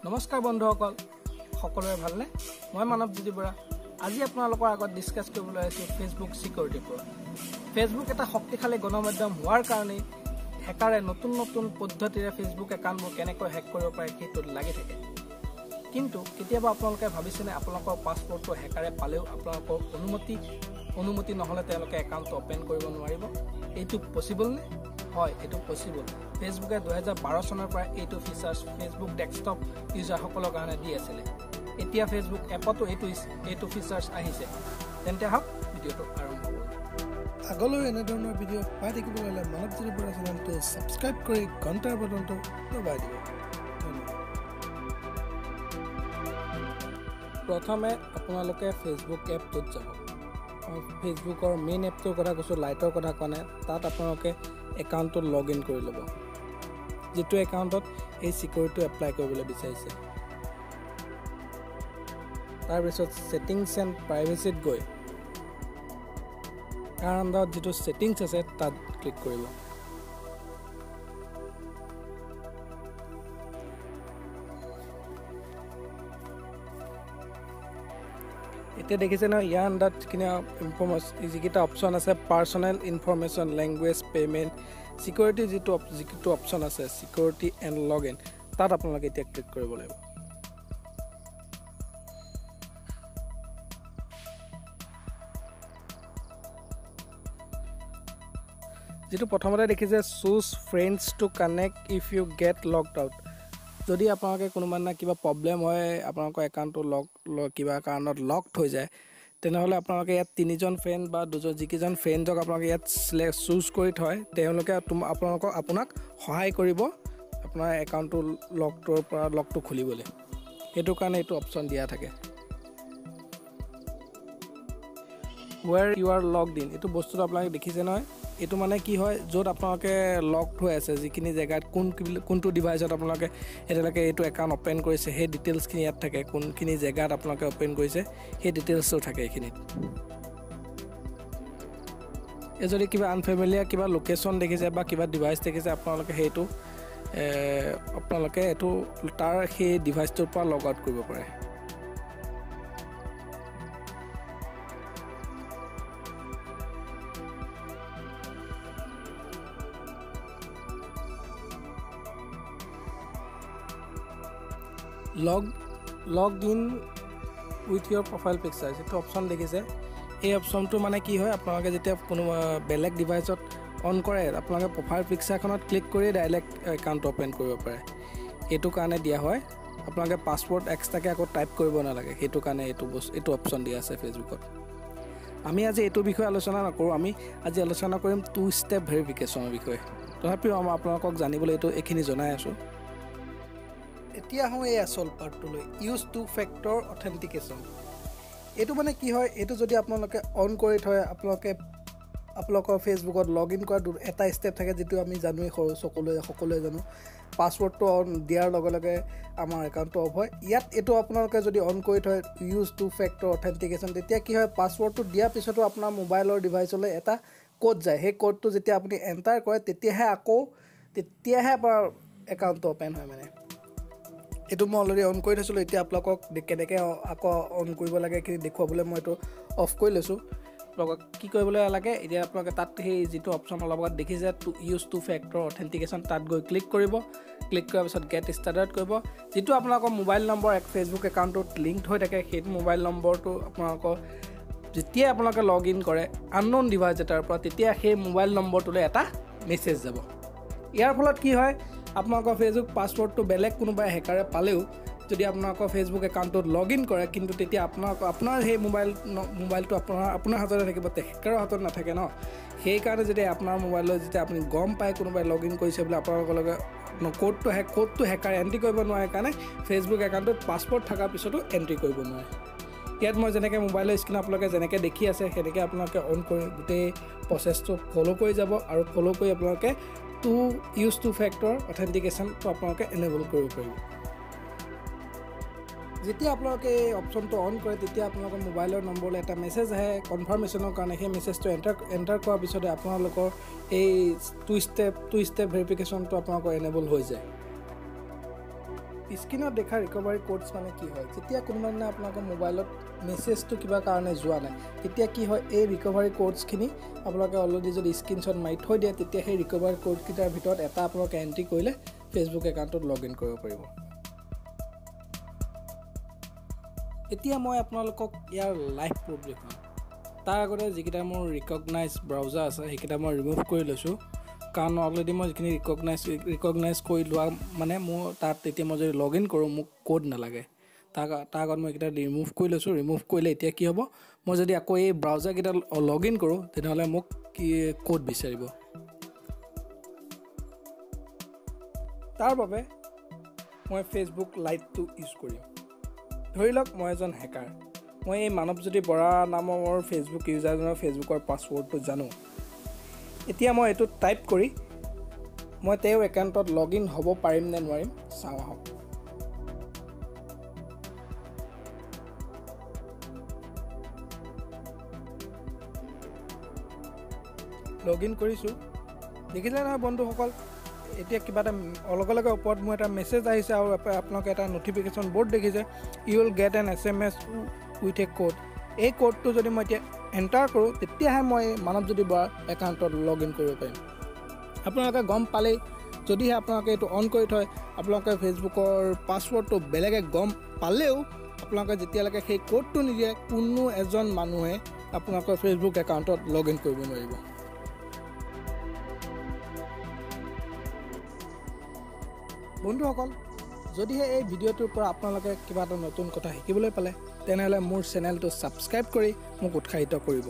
নমস্কাৰ বন্ধুসকল, সকলোৰে ভালনে? মই মানৱজ্যোতি বৰা। আজি আপোনালোকৰ আগত ডিছকাছ কৰিবলৈ আহিছোঁ ফেচবুক ছিকিউৰিটিৰ ওপৰত। ফেচবুক এটা শক্তিশালী গণমাধ্যম হোৱাৰ কাৰণেই হেকাৰে নতুন নতুন পদ্ধতিৰে ফেচবুক একাউণ্টবোৰ কেনেকৈ হেক কৰিব পাৰে সেইটোত লাগি থাকে। কিন্তু কেতিয়াবা আপোনালোকে ভাবিছেনে আপোনালোকৰ পাছৱৰ্ডটো হেকাৰে পালেও আপোনালোকৰ অনুমতি নহ'লে তেওঁলোকে একাউণ্টটো অ'পেন কৰিব নোৱাৰিব? এইটো পচিবল নে? হয়, এইটো পচিবল। ফেচবুকে 2012 চনৰ পৰা এইটো ফিচাৰ্ছ ফেচবুক ডেস্কটপ ইউজাৰসকলৰ কাৰণে দি আছিলে। এতিয়া ফেচবুক এপতো এইটো ফিচাৰ্ছ আহিছে। তেন্তে আহক ভিডিঅ'টো আৰম্ভ কৰোঁ। আগলৈ এনেধৰণৰ ভিডিঅ' পাই থাকিবলৈ হ'লে মানৱজ্যোতি বৰা চেনেলটো ছাবস্ক্ৰাইব কৰি ঘণ্টাৰ বটনটো দবাই দিব। ধন্যবাদ। প্ৰথমে আপোনালোকে ফেচবুক এপটোত যাব। ফেচবুকৰ মেইন এপটোৰ কথা কৈছোঁ, লাইটৰ কথা কোৱা নাই। তাত আপোনালোকে একাউণ্টটো লগ ইন কৰি ল'ব, যিটো একাউণ্টত এই ছিকিউৰিটিটো এপ্লাই কৰিবলৈ বিচাৰিছে। তাৰপিছত ছেটিংছ এণ্ড প্ৰাইভেচিত গৈ তাৰ আণ্ডাৰত যিটো ছেটিংছ আছে তাত ক্লিক কৰিব। এতিয়া দেখিছে নহয়, ইয়াৰ আণ্ডাৰত যিখিনি ইনফৰ্মেশ্যন, যিকেইটা অপশ্যন আছে, personal information, language, payment, security, যিটো অপশ্যন আছে ছিকিউৰিটি এণ্ড লগ ইন, তাত আপোনালোকে এতিয়া ক্লিক কৰিব লাগিব। যিটো প্ৰথমতে দেখিছে choose friends to connect if you get locked out. যদি আপোনালোকে কোনোবা দিনা কিবা প্ৰব্লেম হয়, আপোনালোকৰ একাউণ্টটো লক কিবা কাৰণত লকড হৈ যায়, তেনেহ'লে আপোনালোকে ইয়াত তিনিজন ফ্ৰেণ্ড বা দুজন যিকেইজন ফ্ৰেণ্ডক আপোনালোকে ইয়াত চুজ কৰি থয়, তেওঁলোকে আপোনালোকক আপোনাক সহায় কৰিব আপোনাৰ একাউণ্টটো লকটোৰ পৰা লকটো খুলিবলৈ। সেইটো কাৰণে এইটো অপশ্যন দিয়া থাকে। Where you are locked in, এইটো বস্তুটো আপোনালোকে দেখিছে নহয়। এইটো মানে কি হয়, য'ত আপোনালোকে লকড হৈ আছে, যিখিনি জেগাত কোনটো ডিভাইচত আপোনালোকে এতিয়ালৈকে এইটো একাউণ্ট অ'পেন কৰিছে, সেই ডিটেইলছখিনি ইয়াত থাকে। কোনখিনি জেগাত আপোনালোকে অ'পেন কৰিছে সেই ডিটেইলছটো থাকে এইখিনিত। এই যদি কিবা আনফেমিলিয়াৰ কিবা লোকেশ্যন দেখিছে বা কিবা ডিভাইচ দেখিছে, আপোনালোকে সেইটো আপোনালোকে এইটো তাৰ সেই ডিভাইচটোৰ পৰা লগ আউট কৰিব পাৰে। Log in with your profile picture যিটো অপশ্যন দেখিছে, এই অপশ্যনটো মানে কি হয়, আপোনালোকে যেতিয়া কোনো বেলেগ ডিভাইচত অন কৰে, আপোনালোকে প্ৰফাইল পিকচাৰখনত ক্লিক কৰি ডাইৰেক্ট একাউণ্টটো অ'পেন কৰিব পাৰে। এইটো কাৰণে দিয়া হয়, আপোনালোকে পাছৱৰ্ড এক্সট্ৰাকৈ আকৌ টাইপ কৰিব নালাগে। সেইটো কাৰণে এইটো অপশ্যন দিয়া আছে ফেচবুকত। আমি আজি এইটো বিষয়ে আলোচনা নকৰোঁ, আমি আজি আলোচনা কৰিম টু ষ্টেপ ভেৰিফিকেশ্যনৰ বিষয়ে। তথাপিও আমাৰ আপোনালোকক জানিবলৈ এইখিনি জনাই আছোঁ। এতিয়া আহোঁ এই আচল পাৰ্টটোলৈ, ইউজ টু ফেক্টৰ অথেণ্টিকেশ্যন। এইটো মানে কি হয়, এইটো যদি আপোনালোকে অন কৰি থয়, আপোনালোকে আপোনালোকৰ ফেচবুকত লগ ইন কৰা এটা ষ্টেপ থাকে, যিটো আমি জানোৱেই, সকলোৱে জানো। পাছৱৰ্ডটো অন দিয়াৰ লগে লগে আমাৰ একাউণ্টটো অফ হয়। ইয়াত এইটো আপোনালোকে যদি অন কৰি থয় ইউজ টু ফেক্টৰ অথেণ্টিকেশ্যন, তেতিয়া কি হয়, পাছৱৰ্ডটো দিয়াৰ পিছতো আপোনাৰ মোবাইলৰ ডিভাইচলৈ এটা ক'ড যায়। সেই ক'ডটো যেতিয়া আপুনি এণ্টাৰ কৰে, তেতিয়াহে আপোনাৰ একাউণ্টটো অ'পেন হয়। মানে এইটো মই অলৰেডি অন কৰি থৈছিলোঁ। এতিয়া আপোনালোকক কেনেকৈ আকৌ অন কৰিব লাগে এইখিনি দেখুৱাবলৈ মই এইটো অফ কৰি লৈছোঁ। আপোনালোকক কি কৰিবলৈ লাগে, এতিয়া আপোনালোকে তাত সেই যিটো অপশ্যন অলপ আগত দেখিছে ইউজ টু ফেক্টৰ অথেণ্টিকেশ্যন, তাত গৈ ক্লিক কৰিব। ক্লিক কৰাৰ পিছত গেট ষ্টাৰ্টেড কৰিব। যিটো আপোনালোকৰ মোবাইল নম্বৰ ফেচবুক একাউণ্টটোত লিংকড হৈ থাকে, সেইটো মোবাইল নম্বৰটো আপোনালোকৰ যেতিয়াই আপোনালোকে লগ ইন কৰে আনন'ন ডিভাইচ এটাৰ পৰা, তেতিয়া সেই মোবাইল নম্বৰটোলৈ এটা মেছেজ যাব। ইয়াৰ ফলত কি হয়, আপোনালোকৰ ফেচবুক পাছৱৰ্ডটো বেলেগ কোনোবাই হেকাৰে পালেও যদি আপোনালোকৰ ফেচবুক একাউণ্টটোত লগ ইন কৰে, কিন্তু তেতিয়া আপোনাৰ সেই মোবাইলটো আপোনাৰ হাততে থাকিব, হেকাৰৰ হাতত নাথাকে ন। সেইকাৰণে যদি আপোনাৰ মোবাইলত যেতিয়া আপুনি গম পায় কোনোবাই লগ ইন কৰিছে বুলি, আপোনালোকৰ লগে ক'ডটো হেকাৰে এণ্ট্ৰি কৰিব নোৱাৰে কাৰণে ফেচবুক একাউণ্টটোত পাছৱৰ্ড থকাৰ পিছতো এণ্ট্ৰি কৰিব নোৱাৰে। ইয়াত মই যেনেকৈ মোবাইলৰ স্ক্ৰীণ আপোনালোকে যেনেকৈ দেখি আছে, সেনেকৈ আপোনালোকে অন কৰি গোটেই প্ৰচেছটো ফ'ল' কৰি যাব আৰু ফ'ল' কৰি আপোনালোকে ইউজ টু ফেক্টৰ অথেণ্টিকেশ্যনটো আপোনালোকে এনেবল কৰিব পাৰিব। যেতিয়া আপোনালোকে এই অপশ্যনটো অন কৰে, তেতিয়া আপোনালোকৰ মোবাইলৰ নম্বৰলৈ এটা মেছেজ আহে কনফাৰ্মেশ্যনৰ কাৰণে। সেই মেছেজটো এণ্টাৰ কৰাৰ পিছতে আপোনালোকৰ এই টু ষ্টেপ ভেৰিফিকেশ্যনটো আপোনালোকৰ এনেবল হৈ যায়। স্ক্ৰীণত দেখা ৰিকভাৰী কোডছ মানে কি হয়, যেতিয়া কোনোবা দিনা আপোনালোকৰ মোবাইলত মেছেজটো কিবা কাৰণে যোৱা নাই, তেতিয়া কি হয়, এই ৰিকভাৰী কোডছখিনি আপোনালোকে অলৰেডি যদি স্ক্ৰীনশ্বট মাৰি থৈ দিয়ে, তেতিয়া সেই ৰিকভাৰী কোডকেইটাৰ ভিতৰত এটা আপোনালোকে এণ্ট্ৰি কৰিলে ফেচবুক একাউণ্টত লগ ইন কৰিব পাৰিব। এতিয়া মই আপোনালোকক ইয়াৰ লাইভ প্ৰুফ দেখুৱাম। তাৰ আগতে যিকেইটা মোৰ ৰিকগনাইজ ব্ৰাউজাৰ আছে সেইকেইটা মই ৰিমুভ কৰি লৈছোঁ, কাৰণ অলৰেডি মই যিখিনি ৰিকগনাইজ কৰি লোৱা মানে মোৰ তাত তেতিয়া মই যদি লগ ইন কৰোঁ মোক ক'ড নালাগে। তাৰ আগত মই এইকেইটা ৰিমুভ কৰি লৈছোঁ। ৰিমুভ কৰিলে এতিয়া কি হ'ব, মই যদি আকৌ এই ব্ৰাউজাৰকেইটা লগ ইন কৰোঁ তেনেহ'লে মোক কি ক'ড বিচাৰিব। তাৰ বাবে মই ফেচবুক লাইটটো ইউজ কৰিম। ধৰি লওক মই এজন হেকাৰ, মই এই মানৱজ্যোতি বৰা নামৰ ফেচবুক ইউজাৰজনৰ ফেচবুকৰ পাছৱৰ্ডটো জানো। এতিয়া মই এইটো টাইপ কৰি মই তেওঁৰ একাউণ্টত লগ ইন হ'ব পাৰিম নে নোৱাৰিম চাওঁ আহক। লগ ইন কৰিছোঁ, দেখিলে নহয় বন্ধুসকল, এতিয়া কিবা এটা লগে লগে ওপৰত মোৰ এটা মেছেজ আহিছে আৰু আপোনালোকে এটা ন'টিফিকেশ্যন বৰ্ড দেখিছে, you will get an SMS with a code. এই ক'ডটো যদি মই এতিয়া এণ্টাৰ কৰোঁ তেতিয়াহে মই মানৱজ্যোতি বৰাৰ একাউণ্টত লগ ইন কৰিব পাৰিম। আপোনালোকে গম পালেই, যদিহে আপোনালোকে এইটো অন কৰি থয়, আপোনালোকে ফেচবুকৰ পাছৱৰ্ডটো বেলেগে গম পালেও আপোনালোকে যেতিয়ালৈকে সেই ক'ডটো নিদিয়ে কোনো এজন মানুহে আপোনালোকৰ ফেচবুক একাউণ্টত লগ ইন কৰিব নোৱাৰিব। বন্ধুসকল, যদিহে এই ভিডিঅ'টোৰ পৰা আপোনালোকে কিবা এটা নতুন কথা শিকিবলৈ পালে তেনেহ'লে মোৰ চেনেলটো ছাবস্ক্ৰাইব কৰি মোক উৎসাহিত কৰিব।